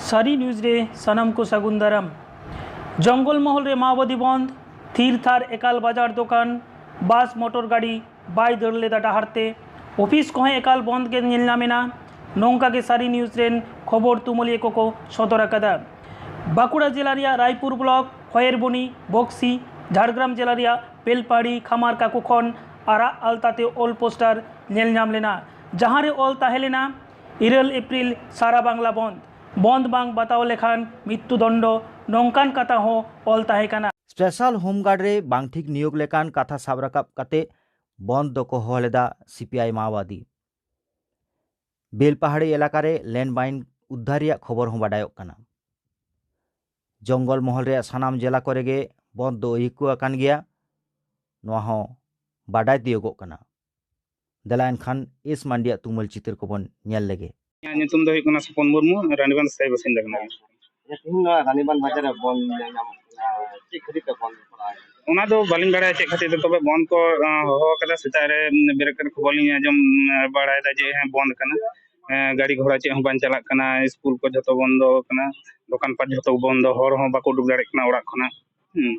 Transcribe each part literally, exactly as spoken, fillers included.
ᱥᱟᱹᱨᱤ ᱱᱤᱭᱩᱡᱽ ᱨᱮ ᱥᱟᱱᱟᱢ ᱠᱚ ᱥᱟᱹᱜᱩᱱ ᱫᱟᱨᱟᱢ᱾ ᱡᱚᱝᱜᱚᱞ ᱢᱚᱦᱚᱞ ᱨᱮ ᱢᱟᱣᱵᱟᱫᱤ ᱵᱚᱱᱫ, ᱛᱷᱤᱨ ᱛᱷᱟᱨ ᱮᱠᱟᱞ ᱵᱟᱡᱟᱨ ᱫᱚᱠᱟᱱ, ᱵᱟᱥ ᱢᱚᱴᱚᱨ ᱜᱟᱹᱰᱤ ᱵᱟᱭ ᱫᱟᱹᱲ ᱞᱮᱫᱟ ᱰᱟᱦᱟᱨ ᱛᱮ᱾ ᱚᱯᱷᱤᱥ ᱠᱚᱦᱚᱸ ᱮᱠᱟᱞ ᱵᱚᱱᱫ ᱜᱮ ᱧᱮᱞ ᱧᱟᱢ ᱮᱱᱟ᱾ ᱱᱚᱝᱠᱟ ᱜᱮ ᱥᱟᱹᱨᱤ ᱱᱤᱭᱩᱡᱽ ᱨᱮᱱ ᱠᱷᱚᱵᱚᱨ ᱛᱩᱢᱟᱹᱞᱤᱭᱟᱹ ᱠᱚᱠᱚ ᱥᱚᱫᱚᱨ ᱟᱠᱟᱫᱟ᱾ ᱵᱟᱸᱠᱩᱲᱟ ᱡᱮᱞᱟ ᱨᱮᱭᱟᱜ ᱨᱟᱭᱯᱩᱨ ᱵᱞᱚᱠ, ᱠᱷᱚᱭᱮᱨᱵᱚᱱᱤ, ᱵᱚᱠᱥᱤ, ᱡᱷᱟᱲᱜᱨᱟᱢ ᱡᱮᱞᱟ ᱨᱮᱭᱟᱜ ᱵᱮᱞᱯᱟᱦᱟᱲᱤ ᱠᱷᱟᱢᱟᱨ ᱠᱟᱠᱩ ᱠᱷᱚᱱ ᱟᱨᱟᱜ ᱟᱞᱛᱟ ᱛᱮ ᱚᱞ ᱯᱳᱥᱴᱟᱨ ᱧᱮᱞ ᱧᱟᱢ ᱞᱮᱱᱟ, ᱡᱟᱦᱟᱸ ᱨᱮ ᱚᱞ ᱛᱟᱦᱮᱸ ᱞᱮᱱᱟ, "ᱤᱨᱟᱹᱞ ᱮᱯᱨᱤᱞ ᱥᱟᱨᱟ ᱵᱟᱝᱞᱟ ᱵᱚᱱᱫ, ᱵᱚᱱᱫ ᱵᱟᱝ ᱵᱟᱛᱟᱣ ᱞᱮᱠᱷᱟᱱ ᱢᱨᱤᱛᱛᱩ ᱫᱚᱱᱰᱚ", ᱱᱚᱝᱠᱟᱱ ᱠᱟᱛᱷᱟ ᱦᱚᱸ ᱚᱞ ᱛᱟᱦᱮᱸ ᱠᱟᱱᱟ᱾ ᱥᱯᱮᱥᱟᱞ ᱦᱳᱢ ᱜᱟᱨᱰ ᱨᱮ ᱵᱟᱝ ᱴᱷᱤᱠ ᱱᱤᱭᱳᱜᱽ ᱞᱮᱠᱟᱱ ᱠᱟᱛᱷᱟ ᱥᱟᱵ ᱨᱟᱠᱟᱵ ᱠᱟᱛᱮ ᱵᱚᱱᱫ ᱫᱚᱠᱚ ᱦᱚᱦᱚ ᱞᱮᱫᱟ ᱥᱤᱯᱤᱟᱭ ᱢᱟᱣᱵᱟᱫᱤ᱾ ᱵᱮᱞᱯᱟᱦᱟᱲᱤ ᱮᱞᱟᱠᱟ ᱨᱮ ᱞᱮᱱᱰ ᱢᱟᱭᱤᱱ ᱩᱫᱽᱫᱷᱟᱨ ᱨᱮᱭᱟᱜ ᱠᱷᱚᱵᱚᱨ ᱦᱚᱸ ᱵᱟᱰᱟᱭᱚᱜ ᱠᱟᱱᱟ᱾ ᱡᱚᱝᱜᱚᱞ ᱢᱚᱦᱚᱞ ᱨᱮᱭᱟᱜ ᱥᱟᱱᱟᱢ ᱡᱮᱞᱟ ᱠᱚᱨᱮ ᱜᱮ ᱵᱚᱱᱫ ᱫᱚ ᱟᱹᱭᱠᱟᱹᱣ ᱟᱠᱟᱱ ᱜᱮᱭᱟ, ᱱᱚᱣᱟ ᱦᱚᱸ ᱵᱟᱰᱟᱭ ᱛᱤᱭᱳᱜᱚᱜ ᱠᱟᱱᱟ᱾ ᱫᱮᱞᱟ ᱮᱱᱠᱷᱟᱱ ᱮᱥ ᱢᱟᱱᱰᱤᱭᱟᱜ ᱛᱩᱢᱟᱹᱞ ᱪᱤᱛᱟᱹᱨ ᱠᱚᱵᱚᱱ ᱧᱮᱞ ᱞᱮᱜᱮ᱾ ᱤᱧᱟᱹᱜ ᱧᱩᱛᱩᱢ ᱫᱚ ᱦᱩᱭᱩᱜ ᱠᱟᱱᱟ ᱥᱚᱯᱚᱱ ᱢᱩᱨᱢᱩ, ᱨᱟᱱᱤᱵᱟᱸᱫᱷ ᱥᱛᱷᱟᱭᱤ ᱵᱟᱥᱤᱱᱫᱟ ᱠᱟᱱᱟᱧ᱾ ᱟᱪᱪᱷᱟ, ᱛᱮᱦᱮᱧ ᱱᱚᱣᱟ ᱨᱟᱱᱤᱵᱟᱸᱫᱷ ᱵᱟᱡᱟᱨ ᱨᱮ ᱵᱚᱱᱫ ᱧᱮᱞ ᱧᱟᱢᱚᱜ ᱠᱟᱱᱟ, ᱪᱮᱫ ᱠᱷᱟᱹᱛᱤᱨ ᱛᱮ ᱵᱚᱱᱫ ᱠᱚᱨᱟᱣ ᱦᱩᱭᱩᱜ ᱠᱟᱱᱟ? ᱚᱱᱟ ᱫᱚ ᱵᱟᱹᱞᱤᱧ ᱵᱟᱲᱟᱭᱟ ᱪᱮᱫ ᱠᱷᱟᱹᱛᱤᱨ ᱛᱮ, ᱛᱚᱵᱮ ᱵᱚᱱᱫ ᱠᱚ, ᱟᱸ, ᱦᱚᱦᱚ ᱟᱠᱟᱫᱟ᱾ ᱥᱮᱛᱟᱜ ᱨᱮ, ᱩᱸ, ᱵᱮᱨᱮᱫ ᱠᱟᱛᱮ ᱠᱷᱚᱵᱚᱨ ᱞᱤᱧ ᱟᱸᱡᱚᱢ, ᱟᱸ, ᱵᱟᱲᱟᱭᱮᱫᱟ ᱡᱮ, ᱦᱮᱸ, ᱵᱚᱱᱫ ᱠᱟᱱᱟ᱾ ᱮᱸ, ᱜᱟᱹᱰᱤ ᱜᱷᱚᱲᱟ ᱪᱮᱫ ᱦᱚᱸ ᱵᱟᱝ ᱪᱟᱞᱟᱜ ᱠᱟᱱᱟ, ᱥᱠᱩᱞ ᱠᱚ ᱡᱷᱚᱛᱚ ᱵᱚᱱᱫᱚ ᱟᱠᱟᱱᱟ, ᱫᱚᱠᱟᱱ ᱯᱟᱴ ᱡᱷᱚᱛᱚ ᱵᱚᱱᱫᱚ, ᱦᱚᱲ ᱦᱚᱸ ᱵᱟᱠᱚ ᱩᱰᱩᱠ ᱫᱟᱲᱮᱭᱟᱜ ᱠᱟᱱᱟ ᱚᱲᱟᱜ ᱠᱷᱚᱱᱟᱜ᱾ ᱦᱩᱸ,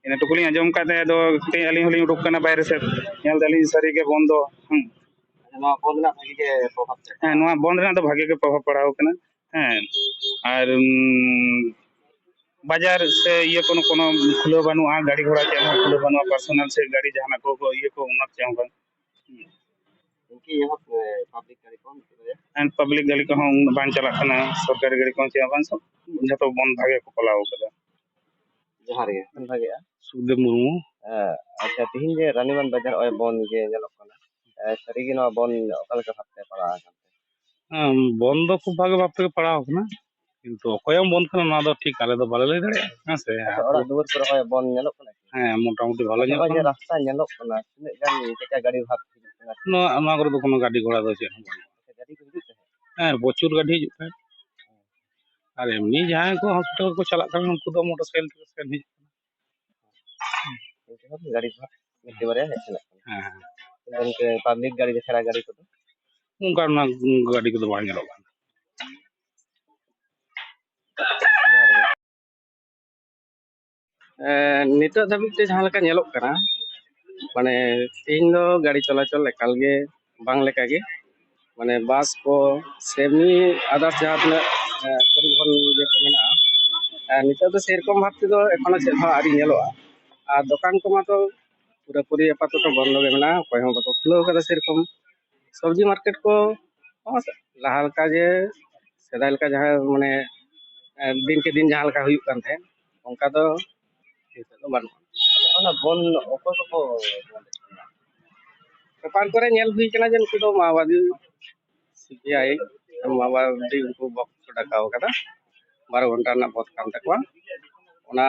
ᱤᱱᱟᱹ ᱴᱩᱠᱩ ᱞᱤᱧ ᱟᱸᱡᱚᱢ ᱟᱠᱟᱫ ᱛᱟᱦᱮᱸ, ᱟᱫᱚ ᱠᱟᱹᱴᱤᱡ ᱟᱹᱞᱤᱧ ᱦᱚᱸᱞᱤᱧ ᱩᱰᱩᱠ ᱠᱟᱱᱟ ᱵᱟᱭᱨᱮ ᱥᱮᱫ, ᱧᱮᱞ ᱫᱟᱞᱤᱧ ᱥᱟᱹᱨᱤ ᱜᱮ ᱵᱚᱱᱫᱚ᱾ ᱦᱩᱸ᱾ ᱱᱚᱣᱟ ᱵᱚᱱᱫ ᱨᱮᱱᱟᱜ ᱵᱷᱟᱜᱤ ᱜᱮ ᱯᱨᱚᱵᱷᱟᱵᱽ ᱪᱟᱞᱟᱜ ᱦᱮᱸ, ᱠᱟᱱᱟ᱾ ᱱᱚᱣᱟ ᱵᱚᱱᱫ ᱨᱮᱱᱟᱜ ᱫᱚ ᱵᱷᱟᱜᱤ ᱜᱮ ᱯᱨᱚᱵᱷᱟᱵᱽ ᱯᱟᱲᱟᱣ ᱠᱟᱱᱟ᱾ ᱦᱮᱸ, ᱟᱨ, ᱩᱸ, ᱵᱟᱡᱟᱨ ᱥᱮ ᱤᱭᱟᱹ ᱠᱳᱱᱳ, ᱠᱳᱱᱳ ᱠᱷᱩᱞᱟᱹᱣ ᱵᱟᱹᱱᱩᱜᱼᱟ, ᱜᱟᱹᱰᱤ ᱜᱷᱚᱲᱟ ᱪᱮᱫ ᱦᱚᱸ ᱠᱷᱩᱞᱟᱹᱣ ᱵᱟᱹᱱᱩᱜᱼᱟ, ᱯᱟᱨᱥᱚᱱᱟᱞ ᱥᱮ ᱜᱟᱹᱰᱤ ᱡᱟᱦᱟᱱᱟᱜ ᱠᱚ, ᱠᱚ ᱤᱭᱟᱹ ᱠᱚ, ᱚᱱᱟ ᱪᱮᱫ ᱦᱚᱸ ᱵᱟᱝ᱾ ᱤᱱᱠᱟᱹ ᱮᱦᱚᱵ, ᱮ, ᱯᱟᱵᱽᱞᱤᱠ ᱜᱟᱹᱰᱤ ᱠᱚ ᱦᱚᱸ ᱱᱤᱛᱚᱜ ᱫᱚ ᱦᱮᱸ, ᱯᱟᱵᱽᱞᱤᱠ ᱜᱟᱹᱰᱤ ᱠᱚᱦᱚᱸ ᱩᱱᱟᱹᱜ ᱵᱟᱝ ᱪᱟᱞᱟᱜ ᱠᱟᱱᱟ, ᱥᱚᱨᱠᱟᱨᱤ ᱜᱟᱹᱰᱤ ᱠᱚᱦᱚᱸ ᱪᱮᱫ ᱦᱚᱸ ᱵᱟᱝ, ᱥᱚᱵ ᱡᱷᱚᱛᱚ ᱵᱚᱱᱫ ᱵᱷᱟᱜᱮ ᱠᱚ ᱯᱟᱞᱟᱣ ᱠᱟᱫᱟ᱾ ᱡᱚᱦᱟᱨ ᱜᱮ, ᱵᱷᱟᱜᱮᱜᱼᱟ᱾ ᱥᱩᱠᱫᱮᱵ ᱢᱩᱨᱢᱩ᱾ ᱦᱮᱸ, ᱟᱪᱪᱷᱟ, ᱛᱤᱦᱤᱧ ᱡᱮ ᱨᱟᱱᱤᱵᱟᱸᱫᱷ ᱵᱟᱡᱟᱨ ᱱᱚᱜᱼᱚᱭ ᱵᱚᱱᱫ ᱜᱮ ᱧᱮᱞᱚᱜ ᱠᱟᱱᱟ, ᱮ, ᱥᱟᱹᱨᱤᱜᱮ ᱱᱚᱣᱟ ᱵᱚᱱᱫ ᱚᱠᱟ ᱞᱮᱠᱟ ᱵᱷᱟᱵᱛᱮ ᱯᱟᱲᱟᱣ ᱟᱠᱟᱱ ᱛᱮ? ᱦᱮᱸ, ᱵᱚᱱᱫ ᱫᱚ ᱠᱷᱩᱵ ᱵᱷᱟᱜᱮ ᱵᱷᱟᱵ ᱛᱮᱜᱮ ᱯᱟᱲᱟᱣ ᱟᱠᱟᱱᱟ, ᱠᱤᱱᱛᱩ ᱚᱠᱚᱭᱮᱢ ᱵᱚᱱᱫ ᱠᱟᱱᱟ ᱱᱚᱣᱟ ᱫᱚ ᱴᱷᱤᱠ ᱟᱞᱮ ᱫᱚ ᱵᱟᱞᱮ ᱞᱟᱹᱭ ᱫᱟᱲᱮᱭᱟᱜᱼᱟ, ᱦᱮᱸ ᱥᱮ? ᱟᱪᱪᱷᱟ, ᱚᱲᱟᱜ ᱫᱩᱣᱟᱹᱨ ᱠᱚᱨᱮ ᱦᱚᱸ ᱵᱚᱱᱫ ᱧᱮᱞᱚᱜ ᱠᱟᱱᱟ ᱠᱤ? ᱦᱮᱸ, ᱢᱚᱴᱟᱢᱩᱴᱤ ᱵᱷᱟᱞᱮ ᱟᱪᱪᱷᱟ, ᱧᱮᱞᱚᱜ ᱱᱚᱜᱼᱚᱭ ᱡᱮ ᱠᱟᱱᱟ᱾ ᱨᱟᱥᱛᱟ ᱧᱮᱞᱚᱜ ᱠᱟᱱᱟ, ᱛᱤᱱᱟᱹᱜ ᱜᱟᱱ ᱪᱮᱫᱠᱟ ᱜᱟᱹᱰᱤ ᱵᱷᱟᱜᱽ ᱦᱤᱡᱩᱜ ᱠᱟᱱᱟ? ᱱᱚᱣᱟ, ᱱᱚᱣᱟ ᱠᱚᱨᱮ ᱫᱚ ᱠᱳᱱᱳ ᱜᱟᱹᱰᱤ ᱜᱷᱚᱲᱟ ᱫᱚ ᱪᱮᱫ ᱦᱚᱸ ᱵᱟᱹᱱᱩᱜᱼᱟ᱾ ᱟᱪᱪᱷᱟ, ᱜᱟᱹᱰᱤ ᱠᱚ ᱦᱤᱡᱩᱜ ᱛᱟᱦᱮᱸᱫ? ᱦᱮᱸ, ᱯᱨᱚᱪᱩᱨ ᱜᱟᱹᱰᱤ ᱦᱤᱡᱩᱜ ᱛᱟᱦᱮᱸᱫ᱾ ᱟᱨ ᱮᱢᱱᱤ ᱡᱟᱦᱟᱸᱭ ᱠᱚ ᱦᱚᱥᱯᱤᱴᱟᱞ ᱠᱚ ᱪᱟᱞᱟᱜ ᱠᱟᱱᱟ, ᱩᱱᱠᱩ ᱫᱚ ᱢᱚᱴᱚᱨ ᱥᱟᱭᱠᱮᱞ ᱛᱮᱠᱚ ᱥᱮᱱ ᱦᱤᱡᱩᱜ ᱠᱟᱱᱟ᱾ ᱜᱟᱹᱰᱤ ᱠᱚ ᱢᱤᱫᱴᱮᱱ ᱵᱟᱨᱭᱟ ᱦᱮᱡ ᱥᱮᱱᱚᱜ ᱠᱟᱱᱟ᱾ ᱦᱮᱸ, ᱦᱮᱸ᱾ ᱜᱚᱝᱠᱮ, ᱯᱟᱵᱽᱞᱤᱠ ᱜᱟᱹᱰᱤ ᱪᱷᱟᱲᱟ ᱜᱟᱹᱰᱤ ᱠᱚᱫᱚ? ᱚᱱᱠᱟ ᱚᱱᱟ ᱜᱟᱹᱰᱤ ᱠᱚᱫᱚ ᱵᱟᱝ ᱧᱮᱞᱚᱜ ᱠᱟᱱᱟ᱾ ᱮᱸ, ᱱᱤᱛᱚᱜ ᱫᱷᱟᱹᱵᱤᱡ ᱛᱮ ᱡᱟᱦᱟᱸ ᱞᱮᱠᱟ ᱧᱮᱞᱚᱜ ᱠᱟᱱᱟ, ᱢᱟᱱᱮ, ᱛᱮᱦᱮᱧ ᱫᱚ ᱜᱟᱹᱰᱤ ᱪᱚᱞᱟᱪᱚᱞ ᱮᱠᱟᱞ ᱜᱮ ᱵᱟᱝ ᱞᱮᱠᱟ ᱜᱮ᱾ ᱢᱟᱱᱮ, ᱵᱟᱥ ᱠᱚ ᱥᱮ ᱮᱢᱱᱤ others ᱡᱟᱦᱟᱸ ᱛᱤᱱᱟᱹᱜ, ᱮᱸ, ᱯᱚᱨᱤᱵᱚᱦᱚᱱ ᱤᱭᱟᱹ ᱠᱚ ᱢᱮᱱᱟᱜᱼᱟ, ᱮᱸ, ᱱᱤᱛᱚᱜ ᱫᱚ ᱥᱮᱨᱚᱠᱚᱢ ᱵᱷᱟᱵ ᱛᱮᱫᱚ ᱮᱠᱷᱚᱱᱳ ᱪᱮᱫ ᱦᱚᱸ ᱟᱹᱣᱨᱤ ᱧᱮᱞᱚᱜᱼᱟ᱾ ᱟᱨ ᱫᱚᱠᱟᱱ ᱠᱚᱢᱟ ᱛᱚ ᱯᱩᱨᱟᱹᱯᱩᱨᱤ ᱟᱯᱟᱛᱚᱛᱚ ᱵᱚᱱᱫᱚ ᱜᱮ ᱢᱮᱱᱟᱜᱼᱟ, ᱚᱠᱚᱭ ᱦᱚᱸ ᱵᱟᱠᱚ ᱠᱷᱩᱞᱟᱹᱣ ᱠᱟᱫᱟ ᱥᱮᱨᱚᱠᱚᱢ᱾ ᱥᱚᱵᱽᱡᱤ ᱢᱟᱨᱠᱮᱴ ᱠᱚ ᱦᱚᱸ ᱞᱟᱦᱟ ᱞᱮᱠᱟ ᱡᱮ ᱥᱮᱫᱟᱭ ᱞᱮᱠᱟ ᱡᱟᱦᱟᱸ, ᱢᱟᱱᱮ, ᱮᱸ, ᱫᱤᱱ ᱠᱮ ᱫᱤᱱ ᱡᱟᱦᱟᱸ ᱞᱮᱠᱟ ᱦᱩᱭᱩᱜ ᱠᱟᱱ ᱛᱟᱦᱮᱸᱫ, ᱚᱱᱠᱟ ᱫᱚ ᱱᱤᱛᱚᱜ ᱫᱚ ᱵᱟᱹᱱᱩᱜᱼᱟ᱾ ᱚᱱᱟ ᱵᱚᱱ ᱚᱠᱚᱭ ᱠᱚᱠᱚ ᱵᱚᱱᱫᱮᱫ ᱠᱟᱱᱟ? ᱯᱮᱯᱟᱨ ᱠᱚᱨᱮ ᱧᱮᱞ ᱦᱩᱭ ᱠᱟᱱᱟ ᱡᱮ ᱱᱩᱠᱩ ᱫᱚ ᱢᱟᱣᱵᱟᱫᱤ, ᱥᱤ ᱯᱤ ᱟᱭ, ᱢᱟᱣᱵᱟᱫᱤ ᱩᱱᱠᱩ ᱵᱚᱠ ᱠᱚ ᱰᱟᱠᱟᱣ ᱠᱟᱫᱟ᱾ ᱵᱟᱨᱚ ᱜᱷᱚᱱᱴᱟ ᱨᱮᱱᱟᱜ ᱵᱚᱱᱫᱷ ᱠᱟᱱ ᱛᱟᱠᱚᱣᱟ᱾ ᱚᱱᱟ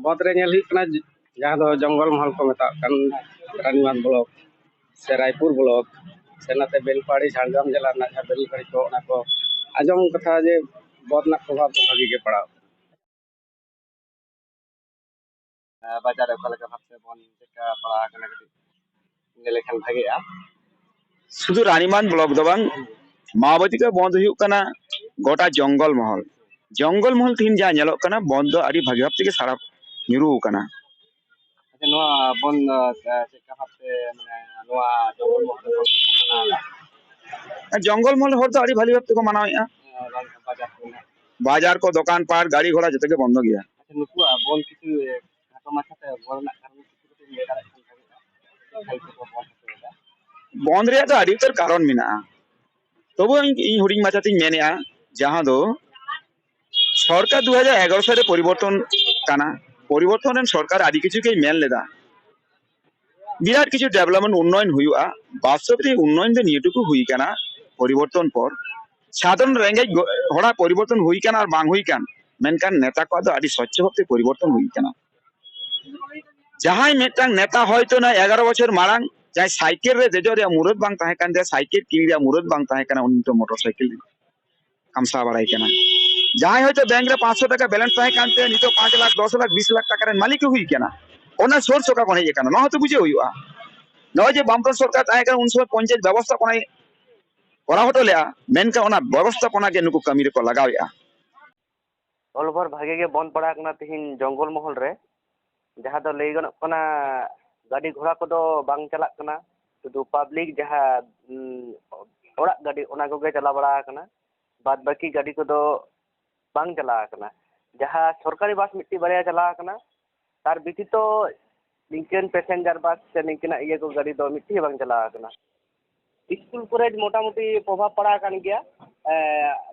ᱵᱚᱱᱫᱷ ᱨᱮ ᱧᱮᱞ ᱦᱩᱭᱩᱜ ᱠᱟᱱᱟ, ᱡᱟᱦᱟᱸ ᱫᱚ ᱡᱚᱝᱜᱚᱞ ᱢᱚᱦᱚᱞ ᱠᱚ ᱢᱮᱛᱟᱜ ᱠᱟᱱ, ᱨᱟᱱᱤᱵᱟᱸᱫᱷ ᱵᱞᱚᱠ ᱥᱮ ᱨᱟᱭᱯᱩᱨ ᱵᱞᱚᱠ ᱥᱮ ᱱᱟᱛᱮ ᱵᱮᱞᱯᱟᱦᱟᱲᱤ, ᱡᱷᱟᱲᱜᱨᱟᱢ ᱡᱮᱞᱟ ᱨᱮᱱᱟᱜ ᱡᱟᱦᱟᱸ ᱵᱮᱞᱯᱟᱦᱟᱲᱤ ᱠᱚ, ᱚᱱᱟ ᱠᱚ ᱟᱸᱡᱚᱢ ᱠᱟᱛᱷᱟ ᱡᱮ ᱵᱚᱱᱫᱷ ᱨᱮᱱᱟᱜ ᱯᱨᱚᱵᱷᱟᱵᱽ ᱫᱚ ᱵᱷᱟᱹᱜᱤ ᱜᱮ ᱯᱟᱲᱟᱣ ᱠᱟᱱᱟ᱾ ᱵᱟᱡᱟᱨ ᱨᱮ ᱚᱠᱟ ᱞᱮᱠᱟ ᱵᱷᱟᱵᱛᱮ ᱵᱚᱱ ᱪᱮᱫᱠᱟ ᱯᱟᱲᱟᱣ ᱟᱠᱟᱱᱟ, ᱠᱟᱹᱴᱤᱡ ᱧᱮᱞ ᱞᱮᱠᱷᱟᱱ ᱵᱷᱟᱜᱮᱜᱼᱟ᱾ ᱥᱩᱫᱷᱩ ᱨᱟᱱᱤᱵᱟᱸᱫᱷ ᱵᱞᱚᱠ ᱫᱚ ᱵᱟᱝ, ᱢᱟᱣᱵᱟᱫᱤ ᱠᱚ ᱵᱚᱱᱫᱷ ᱦᱩᱭᱩᱜ ᱠᱟᱱᱟ ᱜᱚᱴᱟ ᱡᱚᱝᱜᱚᱞ ᱢᱚᱦᱚᱞ᱾ ᱡᱚᱝᱜᱚᱞ ᱢᱚᱦᱚᱞ ᱛᱮᱦᱮᱧ ᱡᱟᱦᱟᱸ ᱧᱮᱞᱚᱜ ᱠᱟᱱᱟ, ᱵᱚᱱᱫᱷ ᱫᱚ ᱟᱹᱰᱤ ᱵᱷᱟᱹᱜᱤ ᱵᱷᱟᱵ ᱛᱮᱜᱮ ᱥᱟᱨᱟᱯ ᱧᱩᱨᱩ ᱟᱠᱟᱱᱟ᱾ ᱟᱪᱪᱷᱟ, ᱱᱚᱣᱟ ᱵᱚᱱᱫᱷ, ᱟᱸ, ᱪᱮᱫ ᱞᱮᱠᱟ ᱵᱷᱟᱵᱛᱮ, ᱢᱟᱱᱮ, ᱱᱚᱣᱟ ᱡᱚᱝᱜᱚᱞ ᱢᱚᱦᱚᱞ ᱨᱮ ᱵᱚᱱᱫᱷ ᱠᱚ ᱢᱟᱱᱟᱣ ᱮᱫᱟ? ᱡᱚᱝᱜᱚᱞ ᱢᱚᱦᱚᱞ ᱦᱚᱲ ᱫᱚ ᱟᱹᱰᱤ ᱵᱷᱟᱹᱜᱤ ᱵᱷᱟᱵ ᱛᱮᱠᱚ ᱢᱟᱱᱟᱣᱮᱫᱼᱟ᱾ ᱟᱨ ᱵᱟᱡᱟᱨ ᱠᱚ ᱢᱮᱱᱟᱜᱼᱟ? ᱵᱟᱡᱟᱨ ᱠᱚ, ᱫᱚᱠᱟᱱ ᱯᱟᱴ, ᱜᱟᱹᱲᱤ ᱜᱷᱚᱲᱟ ᱡᱚᱛᱚ ᱜᱮ ᱵᱚᱱᱫᱚ ᱜᱮᱭᱟ᱾ ᱟᱪᱪᱷᱟ, ᱱᱩᱠᱩᱣᱟᱜ ᱵᱚᱱᱫᱷ ᱠᱤᱪᱷᱩ, ᱮ, ᱠᱷᱟᱴᱚ ᱢᱟᱪᱷᱟᱛᱮ ᱵᱚᱱᱫᱷ ᱨᱮᱱᱟᱜ ᱠᱟᱨᱚᱱ ᱠᱤᱪᱷᱩ ᱠᱟᱹᱴᱤᱡ ᱮᱢ ᱞᱟᱹᱭ ᱫᱟᱲᱮᱭᱟᱜ ᱠᱷᱟᱱ ᱵᱷᱟᱜᱮᱜᱼᱟ᱾ ᱵᱚᱱᱫᱷ ᱨᱮᱭᱟᱜ ᱫᱚ ᱟᱹᱰᱤ ᱩᱛᱟᱹᱨ ᱠᱟᱨᱚᱱ ᱢᱮᱱᱟᱜᱼᱟ, ᱛᱚᱵᱩ ᱤᱧ, ᱤᱧ ᱦᱩᱰᱤᱧ ᱢᱟᱪᱷᱟᱛᱤᱧ ᱢᱮᱱᱮᱫᱼᱟ, ᱡᱟᱦᱟᱸ ᱫᱚ ᱥᱚᱨᱠᱟᱨ ᱫᱩ ᱦᱟᱡᱟᱨ ᱮᱜᱟᱨᱚ ᱥᱟᱞ ᱨᱮ ᱯᱚᱨᱤᱵᱚᱨᱛᱚᱱ ᱠᱟᱱᱟ᱾ ᱯᱚᱨᱤᱵᱚᱨᱛᱚᱱ ᱨᱮᱱ ᱥᱚᱨᱠᱟᱨ ᱟᱹᱰᱤ ᱠᱤᱪᱷᱩ ᱜᱮᱭ ᱢᱮᱱ ᱞᱮᱫᱟ, ᱵᱤᱨᱟᱴ ᱠᱤᱪᱷᱩ development, ᱩᱱᱱᱚᱭᱚᱱ ᱦᱩᱭᱩᱜᱼᱟ᱾ ᱵᱟᱥᱛᱚᱵ ᱨᱮ ᱩᱱᱱᱚᱭᱚᱱ ᱫᱚ ᱱᱤᱭᱟᱹᱴᱩᱠᱩ ᱦᱩᱭ ᱠᱟᱱᱟ, ᱯᱚᱨᱤᱵᱚᱨᱛᱚᱱ ᱯᱚᱨ ᱥᱟᱫᱷᱟᱨᱚᱱ ᱨᱮᱸᱜᱮᱡ ᱜᱚ-, ᱦᱚᱲᱟᱜ ᱯᱚᱨᱤᱵᱚᱨᱛᱚᱱ ᱦᱩᱭ ᱠᱟᱱᱟ ᱟᱨ ᱵᱟᱝ ᱦᱩᱭ ᱠᱟᱱ, ᱢᱮᱱᱠᱷᱟᱱ ᱱᱮᱛᱟ ᱠᱚᱣᱟᱜ ᱫᱚ ᱟᱹᱰᱤ ᱥᱚᱪᱪᱷᱚ ᱵᱷᱟᱵᱛᱮ ᱯᱚᱨᱤᱵᱚᱨᱛᱚᱱ ᱦᱩᱭ ᱠᱟᱱᱟ᱾ ᱡᱟᱦᱟᱸᱭ ᱢᱤᱫᱴᱟᱝ ᱱᱮᱛᱟ ᱦᱚᱭᱛᱳ ᱱᱚᱣᱟ ᱮᱜᱟᱨᱚ ᱵᱚᱪᱷᱚᱨ ᱢᱟᱲᱟᱝ ᱡᱟᱦᱟᱸᱭ ᱥᱟᱭᱠᱮᱞ ᱨᱮ ᱫᱮᱡᱚᱜ ᱨᱮᱭᱟᱜ ᱢᱩᱨᱟᱹᱫ ᱵᱟᱝ ᱛᱟᱦᱮᱸ ᱠᱟᱱ ᱛᱟᱭᱟ, ᱥᱟᱭᱠᱮᱞ ᱠᱤᱨᱤᱧ ᱨᱮᱭᱟᱜ ᱢᱩᱨᱟᱹᱫ ᱵᱟᱝ ᱛᱟᱦᱮᱸ ᱠᱟᱱᱟ, ᱩᱱᱤ ᱱᱤᱛᱚᱜ ᱢᱚᱴᱚᱨ ᱥᱟᱭᱠᱮᱞ ᱠᱟᱢᱥᱟᱣ ᱵᱟᱲᱟᱭ ᱠᱟᱱᱟ᱾ ᱡᱟᱦᱟᱸᱭ ᱦᱚᱭᱛᱳ ᱵᱮᱝᱠ ᱨᱮ ᱯᱟᱸᱪᱥᱚ ᱴᱟᱠᱟ balance ᱛᱟᱦᱮᱸ ᱠᱟᱱ ᱛᱟᱭᱟ, ᱱᱤᱛᱚᱜ ᱯᱟᱸᱪ ᱞᱟᱠᱷ, ᱫᱚᱥ ᱞᱟᱠᱷ, ᱵᱤᱥ ᱞᱟᱠᱷ ᱴᱟᱠᱟ ᱨᱮᱱ ᱢᱟᱹᱞᱤᱠ ᱮ ᱦᱩᱭ ᱠᱟᱱᱟ᱾ ᱚᱱᱟ source ᱚᱠᱟ ᱠᱷᱚᱱ ᱦᱮᱡ ᱟᱠᱟᱱᱟ, ᱱᱚᱣᱟ ᱦᱚᱸᱛᱚ ᱵᱩᱡᱷᱟᱹᱣ ᱦᱩᱭᱩᱜᱼᱟ᱾ ᱱᱚᱜᱼᱚᱭ ᱡᱮ ᱵᱟᱢᱯᱷᱨᱚᱱᱴ ᱥᱚᱨᱠᱟᱨ ᱛᱟᱦᱮᱸ ᱠᱟᱱᱟ, ᱩᱱ ᱥᱚᱢᱚᱭ ᱯᱚᱧᱪᱟᱭᱮᱛ ᱵᱮᱵᱚᱥᱛᱷᱟᱯᱚᱱᱟᱭ ᱠᱚᱨᱟᱣ ᱦᱚᱴᱚ ᱞᱮᱜᱼᱟ, ᱢᱮᱱᱠᱷᱟᱱ ᱚᱱᱟ ᱵᱮᱵᱚᱥᱛᱷᱟᱯᱚᱱᱟ ᱜᱮ ᱱᱩᱠᱩ ᱠᱟᱹᱢᱤ ᱨᱮᱠᱚ ᱞᱟᱜᱟᱣᱮᱜᱼᱟ᱾ ᱚᱞ ᱵᱷᱚᱨ ᱵᱷᱟᱜᱮ ᱜᱮ ᱵᱚᱱᱫ ᱯᱟᱲᱟᱣ ᱟᱠᱟᱱᱟ ᱛᱤᱦᱤᱧ ᱡᱚᱝᱜᱚᱞ ᱢᱚᱦᱚᱞ ᱨᱮ, ᱡᱟᱦᱟᱸ ᱫᱚ ᱞᱟᱹᱭ ᱜᱟᱱᱚᱜ ᱠᱟᱱᱟ ᱜᱟᱹᱰᱤ ᱜᱷᱚᱲᱟ ᱠᱚᱫᱚ ᱵᱟᱝ ᱪᱟᱞᱟᱜ ᱠᱟᱱᱟ, ᱥᱩᱫᱷᱩ ᱯᱟᱵᱽᱞᱤᱠ ᱡᱟᱦᱟᱸ, ᱩᱸ, ᱚᱲᱟᱜ ᱜᱟᱹᱰᱤ ᱚᱱᱟ ᱠᱚᱜᱮ ᱪᱟᱞᱟᱣ ᱵᱟᱲᱟ ᱟᱠᱟᱱᱟ, ᱵᱟᱫ ᱵᱟᱹᱠᱤ ᱜᱟᱹᱰᱤ ᱠᱚᱫᱚ ᱵᱟᱝ ᱪᱟᱞᱟᱣ ᱟᱠᱟᱱᱟ᱾ ᱡᱟᱦᱟᱸ ᱥᱚᱨᱠᱟᱨᱤ ᱵᱟᱥ ᱢᱤᱫᱴᱤᱡ ᱵᱟᱨᱭᱟ ᱪᱟᱞᱟᱣ ᱟᱠᱟᱱᱟ, ᱛᱟᱨ ᱵᱮᱛᱤᱛᱚ ᱱᱤᱝᱠᱟᱹᱱ ᱯᱮᱥᱮᱧᱡᱟᱨ ᱵᱟᱥ ᱥᱮ ᱱᱤᱝᱠᱟᱹᱱᱟᱜ ᱤᱭᱟᱹ ᱠᱚ ᱜᱟᱹᱰᱤ ᱫᱚ ᱢᱤᱫᱴᱤᱡ ᱦᱚᱸ ᱵᱟᱝ ᱪᱟᱞᱟᱣ ᱟᱠᱟᱱᱟ᱾ ᱥᱠᱩᱞ ᱠᱚᱨᱮ ᱢᱚᱴᱟᱢᱩᱴᱤ ᱯᱨᱚᱵᱷᱟᱵᱽ ᱯᱟᱲᱟᱣ ᱟᱠᱟᱱ ᱜᱮᱭᱟ᱾ ᱮ,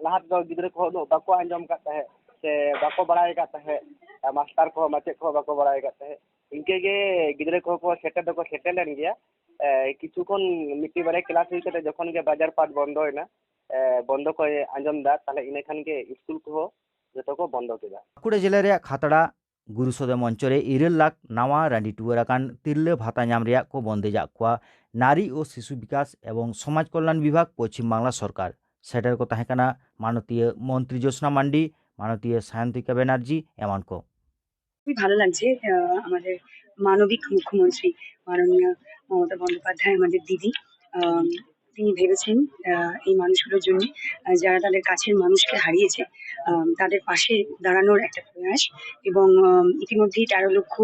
ᱞᱟᱦᱟ ᱛᱮᱫᱚ ᱜᱤᱫᱽᱨᱟᱹ ᱠᱚᱦᱚᱸ ᱩᱱᱟᱹᱜ ᱵᱟᱠᱚ ᱟᱸᱡᱚᱢ ᱟᱠᱟᱫ ᱛᱟᱦᱮᱸᱫ ᱥᱮ ᱵᱟᱠᱚ ᱵᱟᱲᱟᱭ ᱟᱠᱟᱫ ᱛᱟᱦᱮᱸᱫ, ᱟᱨ ᱢᱟᱥᱴᱟᱨ ᱠᱚᱦᱚᱸ ᱢᱟᱪᱮᱫ ᱠᱚᱦᱚᱸ ᱵᱟᱠᱚ ᱵᱟᱲᱟᱭ ᱟᱠᱟᱫ ᱛᱟᱦᱮᱸᱫ᱾ ᱤᱱᱠᱟᱹ ᱜᱮ ᱜᱤᱫᱽᱨᱟᱹ ᱠᱚᱦᱚᱸ ᱠᱚ ᱥᱮᱴᱮᱨ ᱫᱚᱠᱚ ᱥᱮᱴᱮᱨ ᱞᱮᱱ ᱜᱮᱭᱟ᱾ ᱮ, ᱠᱤᱪᱷᱩ ᱠᱷᱚᱱ ᱢᱤᱫᱴᱤᱡ ᱵᱟᱨᱭᱟ ᱠᱞᱟᱥ ᱦᱩᱭ ᱠᱟᱛᱮ ᱡᱚᱠᱷᱚᱱ ᱜᱮ ᱵᱟᱡᱟᱨ ᱯᱟᱴ ᱵᱚᱱᱫᱚᱭᱮᱱᱟ, ᱮ, ᱵᱚᱱᱫᱚ ᱠᱚ ᱟᱸᱡᱚᱢ ᱮᱫᱟ, ᱛᱟᱦᱞᱮ ᱤᱱᱟᱹ ᱠᱷᱟᱱ ᱜᱮ ᱥᱠᱩᱞ ᱠᱚᱦᱚᱸ ᱡᱚᱛᱚ ᱠᱚ ᱵᱚᱱᱫᱚ ᱠᱮᱫᱟ᱾ ᱵᱟᱸᱠᱩᱲᱟ ᱡᱮᱞᱟ ᱨᱮᱭᱟᱜ ᱠᱷᱟᱛᱲᱟ ᱜᱩᱨᱩᱥᱚᱫᱮ ᱢᱚᱧᱪᱚ ᱨᱮ ᱤᱨᱟᱹᱞ ᱞᱟᱠᱷ ᱱᱟᱣᱟ ᱨᱟᱺᱰᱤ ᱴᱩᱣᱟᱹᱨ ᱟᱠᱟᱱ ᱛᱤᱨᱞᱟᱹ ᱵᱷᱟᱛᱟ ᱧᱟᱢ ᱨᱮᱭᱟᱜ ᱠᱚ ᱵᱚᱱᱫᱮᱡᱟᱜ ᱠᱚᱣᱟ ᱱᱟᱨᱤ ᱳ ᱥᱤᱥᱩ ᱵᱤᱠᱟᱥ ᱮᱵᱚᱝ ᱥᱚᱢᱟᱡᱽ ᱠᱚᱞᱭᱟᱱ ᱵᱤᱵᱷᱟᱜᱽ, ᱯᱚᱪᱷᱤᱢ ᱵᱟᱝᱞᱟ ᱥᱚᱨᱠᱟᱨ᱾ ᱥᱮᱴᱮᱨ ᱠᱚ ᱛᱟᱦᱮᱸ ᱠᱟᱱᱟ ᱢᱟᱱᱚᱛᱤᱭᱟᱹ ᱢᱚᱱᱛᱨᱤ ᱡᱳᱥᱱᱟ ᱢᱟᱱᱰᱤ, ᱢᱟᱱᱚᱛᱤᱭᱟᱹ ᱥᱟᱭᱚᱱᱛᱤᱠᱟ ᱵযানার্জি ᱮᱢᱟᱱ ᱠᱚ᱾ খুবই ভালো লাগছে, আহ, আমাদের মানবিক মুখ্যমন্ত্রী মাননীয় মমতা বন্দ্যোপাধ্যায়, আমাদের দিদি, আহ, তিনি ভেবেছেন, আহ, এই মানুষগুলোর জন্য, আহ, যারা তাদের কাছের মানুষকে হারিয়েছে, আহ, তাদের পাশে দাঁড়ানোর একটা প্রয়াস। এবং, আহ, ইতিমধ্যেই তেরো লক্ষ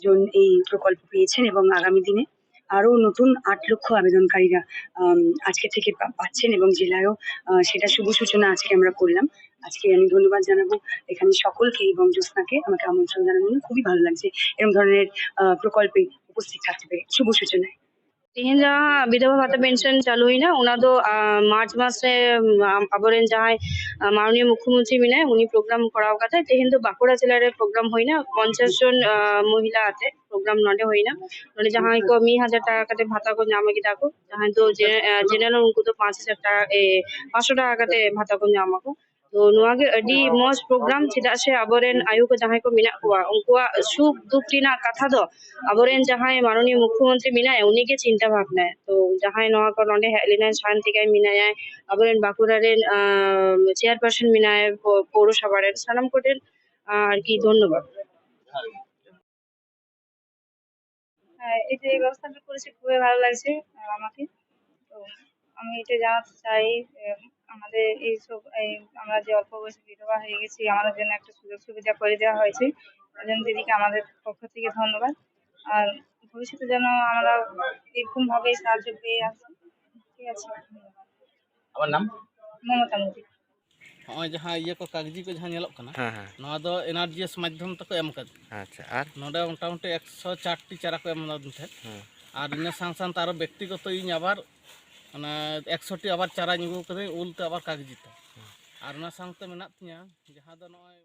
জন এই প্রকল্প পেয়েছেন এবং আগামী দিনে আরও নতুন আট লক্ষ আবেদনকারীরা, আম, আজকে থেকে পা-, পাচ্ছেন এবং জেলায়ও, আহ, সেটা শুভ সূচনা আজকে আমরা করলাম। আজকে আমি ধন্যবাদ জানাবো এখানে সকলকে এবং জ্যোৎস্নাকে আমাকে আমন্ত্রণ জানানোর জন্য। খুবই ভালো লাগছে এরকম ধরনের, আহ, প্রকল্পে উপস্থিত থাকতে পেরে। শুভ সূচনায়। ᱛᱮᱦᱮᱧ ᱡᱟᱦᱟᱸ ᱵᱤᱫᱷᱚᱵᱟ ᱵᱷᱟᱛᱟ ᱯᱮᱱᱥᱚᱱ ᱪᱟᱹᱞᱩᱭᱮᱱᱟ, ᱚᱱᱟ ᱫᱚ, ᱟᱸ, ᱢᱟᱨᱪ ᱢᱟᱥ ᱨᱮ, ᱟᱸ, ᱟᱵᱚᱨᱮᱱ ᱡᱟᱦᱟᱸᱭ, ᱟᱸ, ᱢᱟᱱᱚᱱᱤᱭᱚ ᱢᱩᱠᱷᱭᱚᱢᱚᱱᱛᱨᱤ ᱢᱮᱱᱟᱭᱟ, ᱩᱱᱤ ᱯᱨᱳᱜᱨᱟᱢ ᱠᱚᱨᱟᱣ ᱠᱟᱛᱮ ᱛᱮᱦᱮᱧ ᱫᱚ ᱵᱟᱸᱠᱩᱲᱟ ᱡᱮᱞᱟ ᱨᱮ ᱯᱨᱳᱜᱨᱟᱢ ᱦᱩᱭᱱᱟ᱾ ᱯᱚᱧᱪᱟᱥ ᱡᱚᱱ, ᱟᱸ, ᱢᱚᱦᱤᱞᱟ ᱟᱛᱮ ᱯᱨᱳᱜᱨᱟᱢ ᱱᱚᱰᱮ ᱦᱩᱭᱱᱟ᱾ ᱱᱚᱰᱮ ᱡᱟᱦᱟᱸᱭ ᱠᱚ ᱢᱤᱫ ᱦᱟᱡᱟᱨ ᱴᱟᱠᱟ ᱠᱟᱛᱮ ᱵᱷᱟᱛᱟ ᱠᱚ ᱧᱟᱢ ᱠᱮᱫᱟ ᱠᱚ, ᱡᱟᱦᱟᱸᱭ ᱫᱚ ᱡᱮ-, ᱟᱸ, ᱡᱮᱱᱟᱨᱮᱞ, ᱩᱱᱠᱩ ᱫᱚ ᱯᱟᱸᱪ ᱦᱟᱡᱟᱨ ᱴᱟᱠᱟ, ᱮ, ᱯᱟᱸᱪᱥᱚ ᱴᱟᱠᱟ ᱠᱟᱛᱮ ᱵᱷᱟᱛᱟ ᱠᱚ ᱧᱟᱢ ᱟᱠᱚ᱾ ᱛᱚ ᱱᱚᱣᱟ ᱜᱮ ᱟᱹᱰᱤ ᱢᱚᱡᱽ ᱯᱨᱳᱜᱨᱟᱢ, ᱪᱮᱫᱟᱜ ᱥᱮ ᱟᱵᱚᱨᱮᱱ ᱟᱭᱳ ᱠᱚ ᱡᱟᱦᱟᱸᱭ ᱠᱚ ᱢᱮᱱᱟᱜ ᱠᱚᱣᱟ, ᱩᱱᱠᱩᱣᱟᱜ ᱥᱩᱠ ᱫᱩᱠ ᱨᱮᱱᱟᱜ ᱠᱟᱛᱷᱟ ᱫᱚ ᱟᱵᱚᱨᱮᱱ ᱡᱟᱦᱟᱸᱭ ᱢᱟᱱᱚᱱᱤᱭᱚ ᱢᱩᱠᱷᱭᱚᱢᱚᱱᱛᱨᱤ ᱢᱮᱱᱟᱭᱟ, ᱩᱱᱤ ᱜᱮ ᱪᱤᱱᱛᱟᱹ ᱵᱷᱟᱵᱽᱱᱟᱭᱟ᱾ ᱛᱚ ᱡᱟᱦᱟᱸᱭ ᱱᱚᱣᱟ ᱠᱚ ᱱᱚᱰᱮ ᱦᱮᱡ ᱞᱮᱱᱟᱭ, ᱥᱟᱭᱚᱱᱛᱤᱠᱟᱭ ᱢᱮᱱᱟᱭᱟ, ᱟᱵᱚᱨᱮᱱ ᱵᱟᱸᱠᱩᱲᱟ ᱨᱮᱱ, ᱟᱸ, ᱪᱮᱭᱟᱨᱯᱟᱨᱥᱚᱱ ᱢᱮᱱᱟᱭᱟ, ᱯᱳ-, ᱯᱳᱣᱨᱚᱥᱚᱵᱷᱟ ᱨᱮᱱ, ᱥᱟᱱᱟᱢ ᱠᱚᱴᱷᱮᱱ, ᱟᱸ, ᱟᱨᱠᱤ ᱫᱷᱚᱱᱱᱚᱵᱟᱫᱽ᱾ হ্যাঁ, এই যে এই ব্যবস্থাটা করেছে, খুবই ভালো লাগছে, আহ, আমাকে। তো আমি এটা জানাতে চাই, আহ, আমাদের এই সব, এই আমরা যে অল্প বয়সে বিধবা হয়ে গেছি, আমাদের জন্য একটা সুযোগ সুবিধা করে দেওয়া হয়েছে, তার জন্য দিদিকে আমাদের পক্ষ থেকে ধন্যবাদ। আর ভবিষ্যতে যেন আমরা এরকম ভাবে সাহায্য পেয়ে আসি। ঠিক আছে, ধন্যবাদ। আমার নাম মমতা মোদী। ᱱᱚᱜᱼᱚᱭ ᱡᱟᱦᱟᱸ ᱤᱭᱟᱹ ᱠᱚ, ᱠᱟᱜᱽᱡᱤ ᱠᱚ ᱡᱟᱦᱟᱸ ᱧᱮᱞᱚᱜ ᱠᱟᱱᱟ, ᱦᱮᱸ ᱦᱮᱸ ᱱᱚᱣᱟ ᱫᱚ ᱮᱱᱟᱨᱡᱤ ᱮᱥ ᱢᱟᱫᱽᱫᱷᱚᱢ ᱛᱮᱠᱚ ᱮᱢ ᱠᱟᱫᱟ᱾ ᱟᱪᱪᱷᱟ, ᱟᱨ ᱱᱚᱰᱮ ᱢᱚᱴᱟᱢᱩᱴᱤ ᱮᱠᱥᱚ ᱪᱟᱨ ᱴᱤ ᱪᱟᱨᱟ ᱠᱚ ᱮᱢ ᱞᱮᱫ ᱛᱟᱦᱮᱸᱫ᱾ ᱦᱮᱸ ᱟᱨ ᱤᱱᱟᱹ ᱥᱟᱶ ᱥᱟᱶᱛᱮ ᱟᱨᱚ ᱵᱮᱠᱛᱤᱜᱚᱛᱚ ᱤᱧ ᱟᱵᱟᱨ ᱚᱱᱟ ᱮᱠᱥᱚ ᱴᱤ ᱟᱵᱟᱨ ᱪᱟᱨᱟᱧ ᱟᱹᱜᱩ ᱠᱟᱹᱫᱟᱹᱧ, ᱩᱞ ᱛᱮ ᱟᱵᱟᱨ ᱠᱟᱜᱽᱡᱤ ᱛᱮ᱾ ᱟᱨ ᱚᱱᱟ ᱥᱟᱶᱛᱮ ᱢᱮᱱᱟᱜ ᱛᱤᱧᱟᱹ ᱡᱟᱦᱟᱸ ᱫᱚ ᱱᱚᱜᱼᱚᱭ